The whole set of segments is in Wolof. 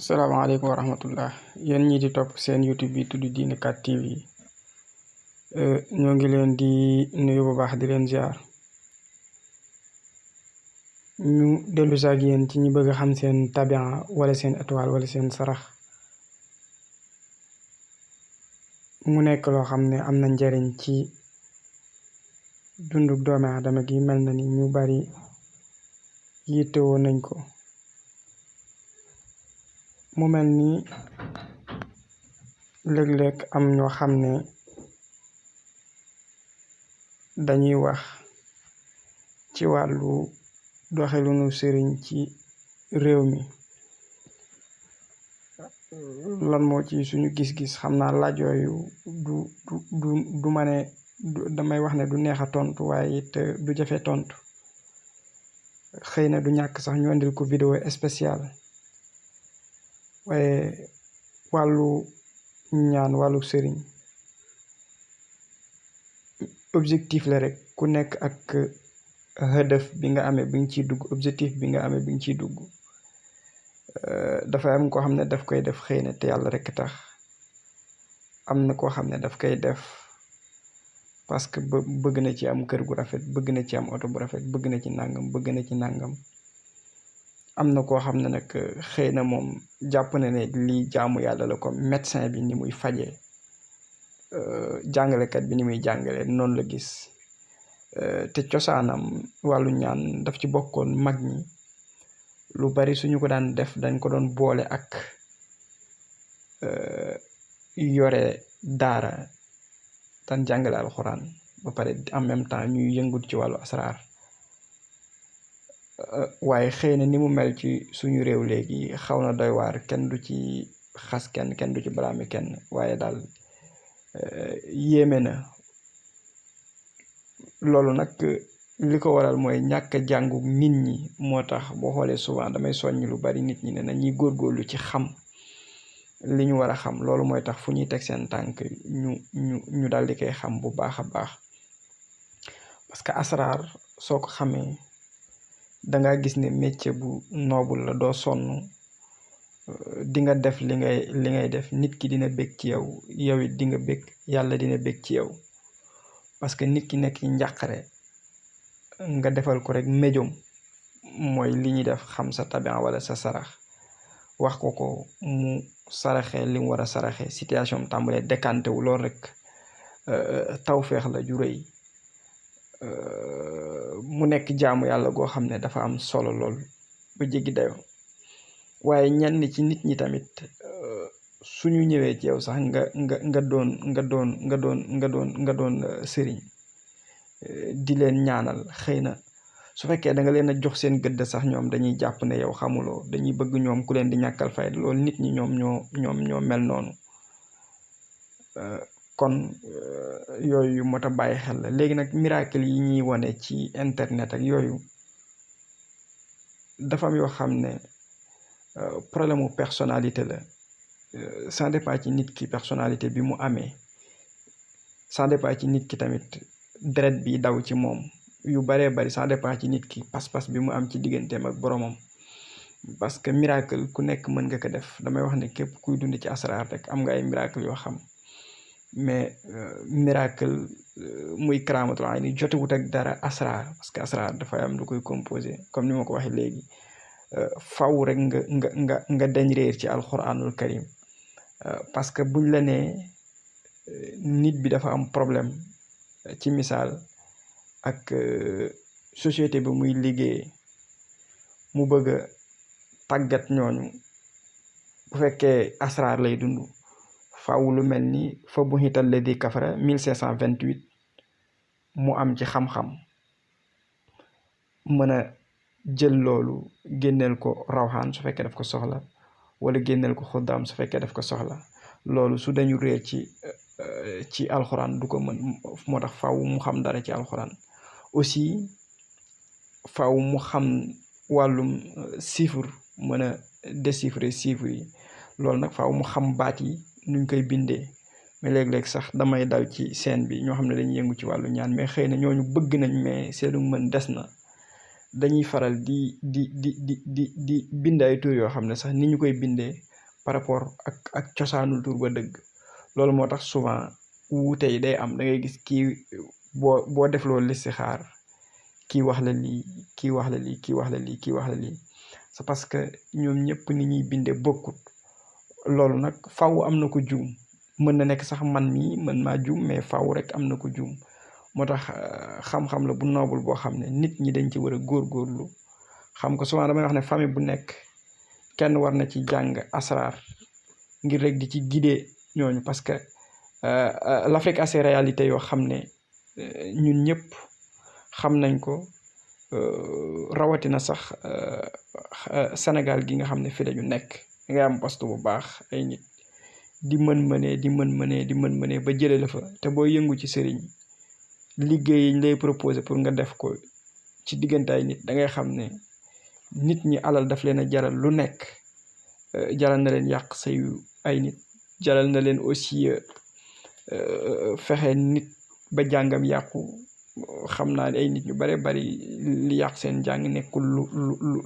salaamaaleykum wa rahmatullah yéen ñi di topp seen YouTube bi tudd Dina 4 TV ñoo ngi leen di nuyu bu baax di leen ziar ñu dellu si ak yéen ci ñi bëgg a xam seen tabian wala seen étoile wala seen sarax mu nekk loo xam ne am na njariñ ci dunduk doomi aadama gi. mel na ni ñu bari yittewoo nañ ko. mu mel ni léeg-léeg am ñoo xam ne dañuy wax ci wàllu doxalinu sëriñ ci réew mi. lan moo ci suñu gis-gis xam naa laaj yooyu du ma ne damay wax ne du neex a tontu, waaye it du jafe tontu. xëy na du ñàkk sax ñu andil ko vidéo spéciale. waaye wàllu ñaan wàllu sëriñ objectif la rek, ku nekk ak hëdëf bi nga amee bi nga ciy dugg, objectif bi nga amee bi nga ciy dugg. dafa am koo xam ne daf koy def xëy na te yàlla rek tax, am na koo xam ne daf koy def parce que bëgg na ci am kër gu rafet, bëgg na ci am oto bu rafet, bëgg na ci nàngam, bëgg na ci nàngam. am na koo xam ne nag xëy na moom jàpp na ne lii jaamu yàlla la, comme médecin bi ni muy fajee, jàngalekat bi ni muy jàngale, noonu la gis. te cosaanam wàllu ñaan daf ci bokkoon. mag ñi lu bari suñu ko daan def dañ ko doon boole ak yore daara, daan jàngale alxuraan ba pare en même temps ñuy yëngut ci wàllu asraar. waaye xëy na ni mu mel ci suñu réew léegi xaw na doy waar, kenn du ci xas kenn du ci balaame kenn, waaye daal yéeme na. loolu nag li ko waral mooy ñàkk a jàngu nit ñi moo tax. boo xoolee souvent damay soññ lu bari nit ñi ne nañuy góorgóorlu ci xam li ñu war a xam. loolu mooy tax fu ñuy teg seen tànk ñu daal di koy xam bu baax a baax. parce que asraar soo ko xamee danga gis ne métier bu noble la, doo sonn, di nga def li ngay def, nit ki dina bég ci yow, yow it di nga bég, yàlla dina bég ci yow. parce que nit ki nekk ci njàqare nga defal ko rek méjom, mooy li ñuy def xam sa tabian wala sa sarax, wax ko mu saraxee li mu war a saraxee, situation tàmbalee décanté wu. loolu rek tawfeex la ju rëy. mu nekk jaamu yàlla goo xam ne dafa am solo lool ba jéggi dayo. waaye ñenn ci nit ñi tamit suñu ñëwee ci yow sax nga doon sëriñ di leen ñaanal, xëy na su fekkee da nga leen a jox seen gëdd sax, ñoom dañuy jàpp ne yow xamuloo, dañuy bëgg ñoom ku leen di ñàkkal fayda. loolu nit ñi ñoom ñoo mel noonu. kon yooyu moo tax bàyyi xel la. léegi nag miracle yi ñuy wane ci internet ak yooyu dafa am yoo xam ne problème mu personnalité la. ça dépend ci nit ki personnalité bi mu amee, ça dépend ci nit ki tamit deret bi daw ci moom, yu baree bari. ça dépend ci nit ki pas-pas bi mu am ci digganteem ak boromam. parce que miracle ku nekk mën nga ko def. damay wax ne képp kuy dund ci asraar rek am nga ay miracle yoo xam, mais miracle muy karaamatul ayni jotewut ak dara asraar. parce que asraar dafay am lu koy composé, comme ni ma ko waxee léegi. faw rek nga dañ réer ci alxuraanul karim. parce que buñ la nee nit bi dafa am problème, ci misaal ak société bi muy liggéey, mu bëgg a tàggat ñooñu, bu fekkee asraar lay dund, faaw lu mel ni fa bu xital la di kafara 1528 mu am ci xam-xam, mën a jël loolu génneel ko rawxaan su fekkee daf ko soxla, wala génneel ko xuddaam su fekkee daf ko soxla. loolu su dañu réer ci alxuraan du ko mën. moo tax faaw mu xam dara ci alxuraan. aussi faaw mu xam wàllum chiffre, mën a déchiffrer chiffre yi. loolu nag faaw mu xam baat yi nuñ koy bindee. mais léeg-léeg sax damay dal ci scène bi ñoo xam ne dañuy yëngu ci wàllu ñaan, mais xëy na ñooñu bëgg nañ, mais seenu mën des na. dañuy faral di bind ay tur yoo xam ne sax ni ñu koy bindee par rapport ak cosaanul tur ba dëgg. loolu moo tax souvent wuute yi day am, da ngay gis kii boo def loolu listixaar kii wax la lii, kii wax la lii, kii wax la lii, kii wax la lii. c'est parce que ñoom ñëpp ni ñuy binde bokkut. loolu nag faw am na ko juum, mën na nekk sax man mii mën maa juum, mais faw rek am na ko juum. moo tax xam-xam la bu noble boo xam ne nit ñi dañ ci war a góorgóorlu xam ko. souvent damay wax ne famille bu nekk kenn war na ci jàng asraar ngir rek di ci guider ñooñu, parce que l'Afrique a ses réalités yoo xam ne ñun ñëpp xam nañ ko, rawatina sax Sénégal gi nga xam ne fi lañu nekk. ngay am poste bu baax, ay nit di mën-mënee ba jëlee la fa, te boo yëngu ci sëriñ liggéey yi ñu lay proposer pour nga def ko ci diggante ay nit, da ngay xam ne nit ñi alal daf leen a jaral lu nekk. jaral na leen yàq sayu ay nit, jaral na leen aussi fexe nit ba jàngam yàqu. xam naa ay nit ñu bare bari li yàq seen jàng nekkul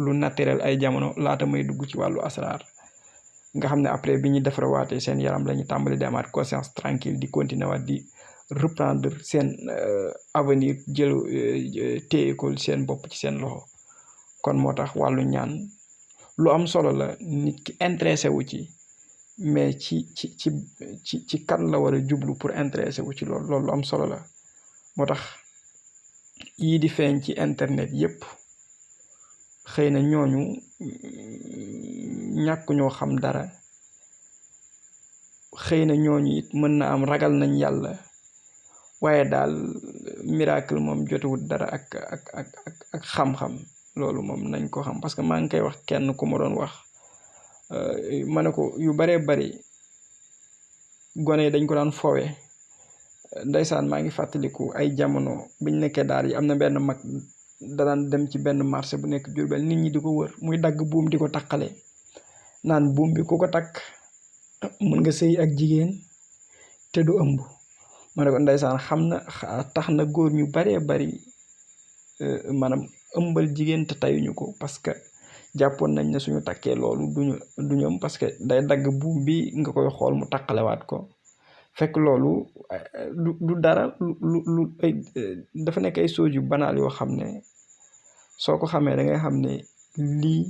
lu naturel ay jamono laata may dugg ci wàllu asraar, nga xam ne après bi ñu defarawaatee seen yaram la ñu tàmbali di amaat conscience tranquille, di continuer waat di reprendre seen avenir, téye ko seen bopp ci seen loxo. kon moo tax wàllu ñaan lu am solo la, nit ki intéressé wu ci, mais ci kan la war a jublu pour intéressé wu ci loolu lu am solo la. moo tax yii di feeñ ci internet yépp xëy na ñooñu ñàkk ñoo xam dara, xëy na ñooñu it mën na am ragal nañ yàlla, waaye daal miracle moom jotewut dara ak xam-xam. loolu moom nañ ko xam, parce que maa ngi koy wax kenn ku ma doon wax ma ne ko yu baree bari gone yi dañ ko daan fowe. Ndeysaan maa ngi fàttaliku ay jamono biñ nekkee daar yi am na benn mag danaan dem ci benn marché bu nekk Jurbel, nit ñi di ko wër muy dagg buum di ko takkale, naan buum bi ku ko takk mën nga sëy ak jigéen te du ëmb. ma ne ko ndeysaan xam na tax na góor ñu baree bari maanaam ëmbal jigéen te tayuñu ko, parce que jàppoon nañ ne suñu takkee loolu duñu ëm, parce que day dagg buum bi nga koy xool mu takkalewaat ko. fekk loolu du dara, dafa nekk ay choses yu banal yoo xam ne soo ko xamee da ngay xam ne lii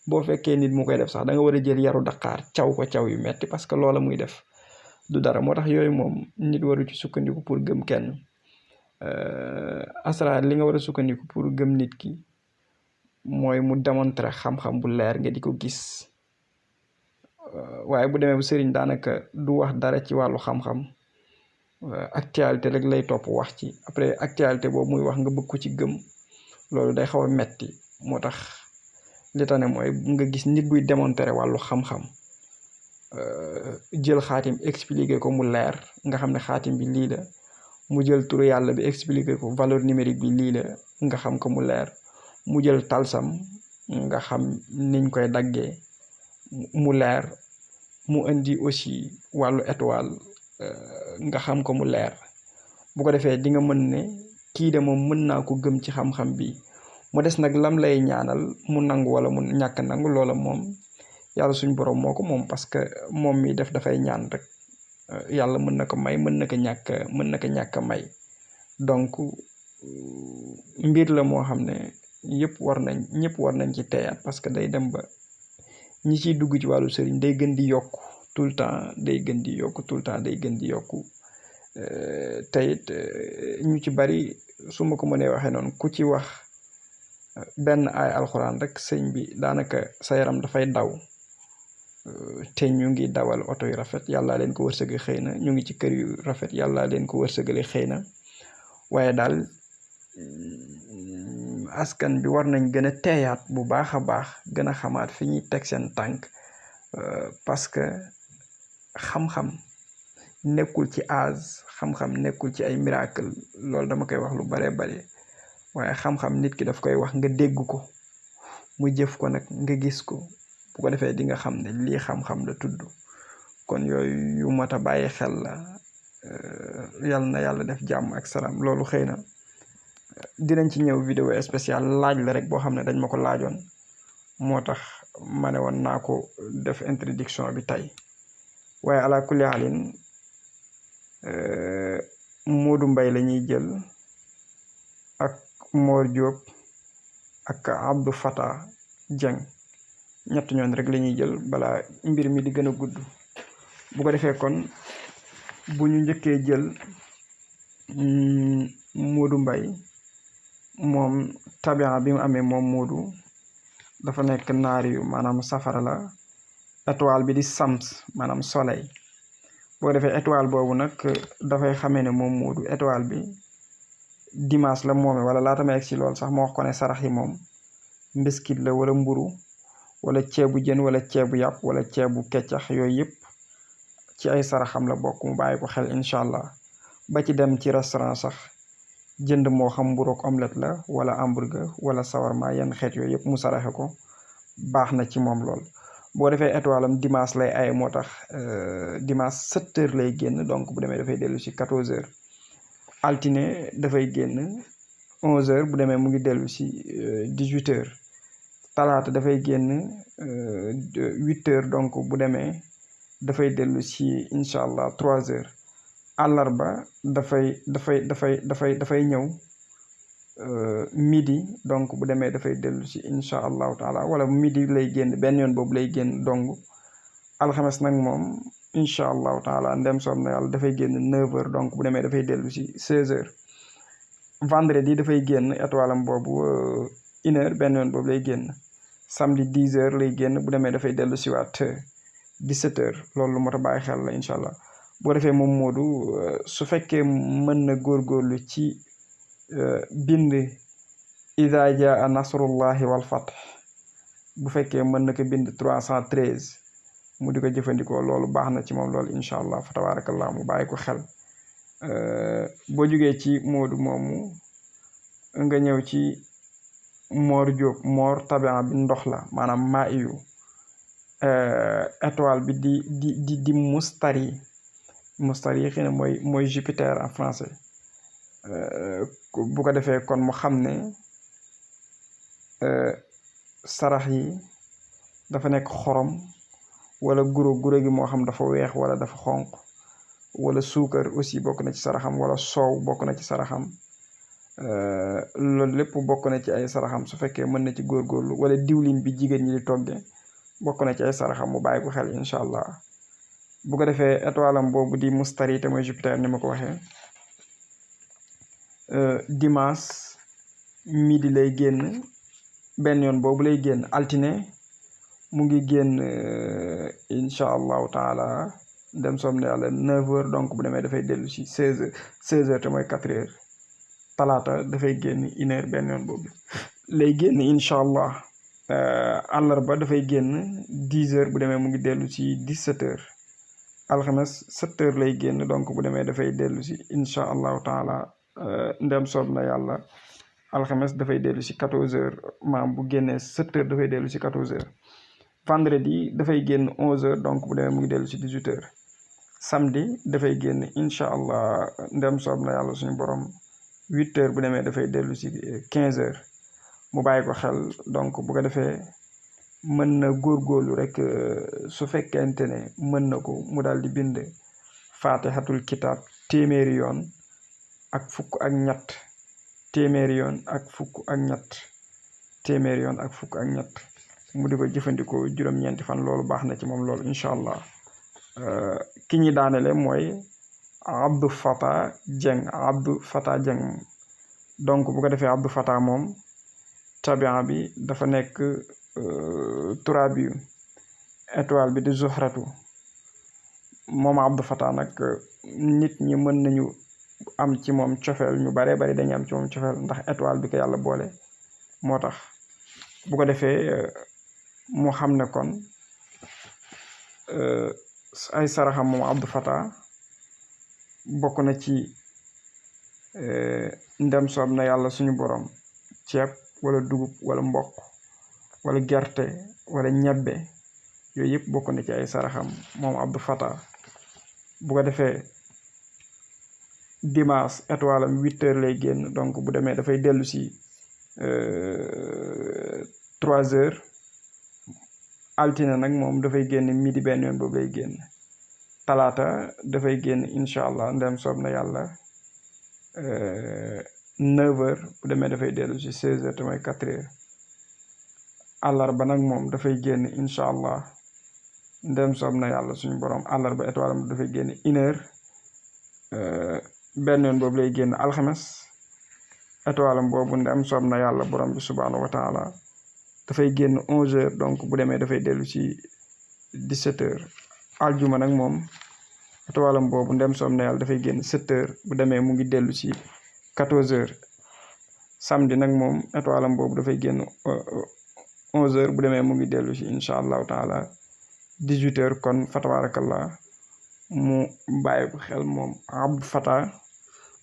boo fekkee nit mu koy def sax da nga war a jël yaru Dakar caw ko caw yu metti, parce que loola muy def du dara. moo tax yooyu moom nit waru ci sukkandiku pour gëm kenn. asraar li nga war a sukkandiku pour gëm nit ki mooy mu démontrer xam-xam bu leer nga di ko gis. waaye bu demee bu sëriñ daanaka du wax dara ci wàllu xam-xam, actualité rek lay topp wax ci, après actualité boobu muy wax nga bëgg ko ci gëm, loolu day xaw a metti. moo tax li tax ne mooy nga gis nit buy démontrer wàllu xam-xam, jël xaatim expliquer ko mu leer, nga xam ne xaatim bi lii la, mu jël turu yàlla bi expliquer ko valeur numérique bi lii la, nga xam ko mu leer, mu jël talsam nga xam niñ koy daggee mu leer, mu indi aussi wàllu étoile nga xam ko mu leer. bu ko defee di nga mën ne kii de moom mën naa ko gëm ci xam-xam bi. mu des nag lam lay ñaanal mu nangu wala mu ñàkk nangu, loola moom yàlla suñ borom moo ko moom, parce que moom mi def dafay ñaan rek. yàlla mën na ko may, mën na ko ñàkk may. donc mbir la moo xam ne ñëpp war nañ ci teyaat, parce que day dem ba ñi ciy dugg ci wàllu sëriñ day gën di yokk tout le temps, day gën di yokku teyit ñu ci bari su ma ko mënee waxee noonu, ku ci wax benn ay alxuraan rek sëñ bi daanaka sa yaram dafay daw. te ñu ngi dawal oto yu rafet, yàlla leen ko wërsëgale xëy na, ñu ngi ci kër yu rafet, yàlla leen ko wërsëgale xëy na, waaye daal askan bi war nañ gën a teeyaat bu baax a baax, gën a xamaat fi ñuy teg seen tànk, parce que xam-xam nekkul ci âge, xam-xam nekkul ci ay miracle. loolu dama koy wax lu bare bare, waaye xam-xam nit ki daf koy wax nga dégg ko, mu jëf ko nag nga gis ko, bu ko defee di nga xam ne lii xam-xam la tudd. kon yooyu yu mat a bàyyi xel la. yal na yàlla def jàmm ak salaam. loolu xëy na dinañ ci ñëw vidéo spéciale laaj la rek boo xam ne dañ ma ko laajoon, moo tax ma ne woon naa ko def introduction bi tey waaye ala kulli halin Modou Mbaye la ñuy jël ak Mor Diop ak Abdou Fatah Dieng ñett ñoon rek la ñuy jël balaa mbir mi di gën a gudd bu ko defee kon bu ñu njëkkee jël Modou Mbaye moom tabian bi mu amee moom Modou dafa nekk naari yu maanaam safara la étoile bi di sams maanaam soleil boo defee étoile boobu nag dafay xamee ne moom Modou étoile bi dimanche la moome wala laata ma egg si lool sax ma wax ko ne sarax yi moom mbiskit la wala mburu wala ceebu jën wala ceebu yàpp wala ceebu keccax yooyu yëpp ci ay saraxam la bokk mu bàyyi ko xel incha allah ba ci dem ci restaurant sax jënd moo xam mburu ak omelette la wala hamburger wala sawarma yenn xeet yooyu yëpp mu saraxe ko baax na ci moom lool boo defee étoile am dimanche lay ay moo tax dimanche 7h lay génn donc bu demee dafay dellu si 14h altine dafay génn 11h bu demee mu ngi dellu si 18h talaata dafay génn 8h donc bu demee dafay dellu si incha allah 3h àllarba dafay ñëw midi donc bu demee dafay dellu si incha allahu taala wala midi lay génn benn yoon boobu lay génn dong alxames nag moom incha allahu taala ndem soob na yàlla dafay génn 9h donc bu demee dafay dellu si 16h vendredi dafay génn étoile am boobu 1h benn yoon boobu lay génn samedi 10h lay génn bu demee dafay dellu si waat 17h loolu lu mot a bàyyi xel la incha allah boo defee moom Modou su fekkee mën na góorgóorlu ci bind ida jaa nasrullahi wal fath bu fekkee mën na ko bind 313 mu di ko jëfandikoo loolu baax na ci moom loolu incha allah fa tabarakallah mu bàyyi ko xel boo jógee ci Modou moomu nga ñëw ci Mor Diop Mor tabian bi ndox la maanaam maa iyu étoile bi di mustari yi xëy na mooy Jupiter en français bu ko defee kon mu xam ne sarax yi dafa nekk xorom wala guro gi moo xam dafa weex wala dafa xonq wala suukar aussi bokk na ci saraxam wala soow bokk na ci saraxam loolu lépp bokk na ci ay saraxam su fekkee mën na ci góorgóorlu wala diwlin bi jigéen ñi di togge bokk na ci ay saraxam mu bàyyi ko xel incha allah bu ko defee étoile am boobu di mustari te mooy Jupiter ni ma ko waxee dimanche midi lay génn benn yoon boobu lay génn altine mu ngi génn incha allahu taala dem soom ne yàlla 9h donc bu demee dafay dellu si 16h te mooy 4h talaata dafay génn 1h benn yoon boobu lay génn incha allah àllarba dafay génn 10h bu demee mu ngi dellu si 17h alxames 7h lay génn donc bu demee dafay dellu si incha allahu taala ndem soob na yàlla alxames dafay dellu si 14h maam bu génnee 7h dafay dellu si 14h vendredi dafay génn 11h donc bu demee mu ngi dellu si 18h samedi dafay génn incha allah ndem soob na yàlla suñu borom 8h bu demee dafay dellu si 15h mu bàyyi ko xel donc bu ko defee mën na góorgóorlu rek su fekkente ne mën na ko mu daal di bind fatihatul kitab téeméeri yoon ak fukk ak ñett téeméeri yoon ak fukk ak ñett téeméeri yoon ak fukk ak ñett mu di ko jëfandikoo juróom-ñeenti fan loolu baax na ci moom loolu incha allah ki ñi daanele mooy Abdou Fatah Dieng donc bu ko defee Abdou Fatah moom tabian bi dafa nekk turabi étoile bi di zuhratu moom Abdou Fatah nag nit ñi mën nañu am ci moom cofeel ñu baree bari dañuy am ci moom cofeel ndax étoile bi ko yàlla boole moo tax bu ko defee mu xam ne kon ay saraxam moom Abdou Fatah bokk na ci ndem soob na yàlla suñu borom ceeb wala dugub wala mboq wala gerte wala ñebbe yooyu yëpp bokk na ci ay saraxam moom Abdou Fatah bu ko defee dimanche étoile am 8h lay génn donc bu demee dafay dellu si 3h altine nag moom dafay génn midi benn yoon boobu lay génn talaata dafay génn incha allah ndem soob na yàlla 9h bu demee dafay dellu si 16h te mooy 4h àllarba nag moom dafay génn incha allah ndem soob na yàlla suñu borom àllarba étoile am dafay génn 1h benn yoon boobu lay génn alxames étoile am boobu ndem soob na yàlla borom bi subhaanahu wa taala dafay génn 11h donc bu demee dafay dellu si 17h aljuma nag moom étoile am boobu ndem soob na yàlla dafay génn 7h bu demee mu ngi dellu si 14h samedi nag moom étoile am boobu dafay génn 11h bu demee mu ngi dellu si incha allahu taala 18h kon fa tabarakallah mu bàyyi ko xel moom Abdou Fatah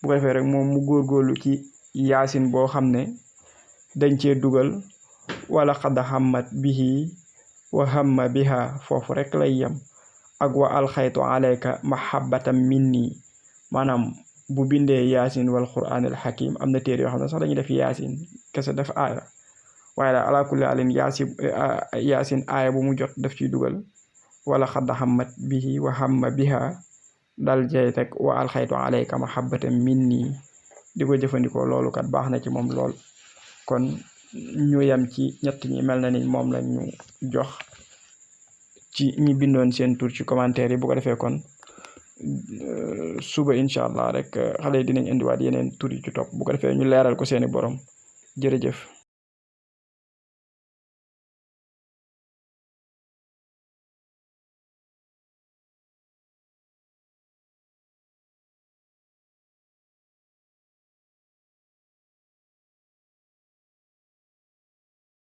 bu ko defee rek moom mu góorgóorlu ci yaasin boo xam ne dañ cee dugal wala xad hammat bihi wa hamma biha foofu rek lay yem ak wa alxaytu alayka mahabbatan minni maanaam bu bindee yaasin wal quraanil hakim am na téere yoo xam ne sax dañuy def yaasin kese def aaya waaye daal ala kulli alin yaasin aaya bu mu jot daf ciy dugal wala xad hammat bihi wa hamma biha dal jey rek wa alxaytu alayka mahabbatan minni di ko jëfandikoo loolu kat baax na ci moom lool kon ñu yem ci ñett ñi mel na ni moom la ñu jox ci ñi bindoon seen tur ci commentaire yi bu ko defee kon suba incha allah rek xale yi dinañ indiwaat yeneen tur yi ci topp bu ko defee ñu leeral ko seeni borom jërëjëf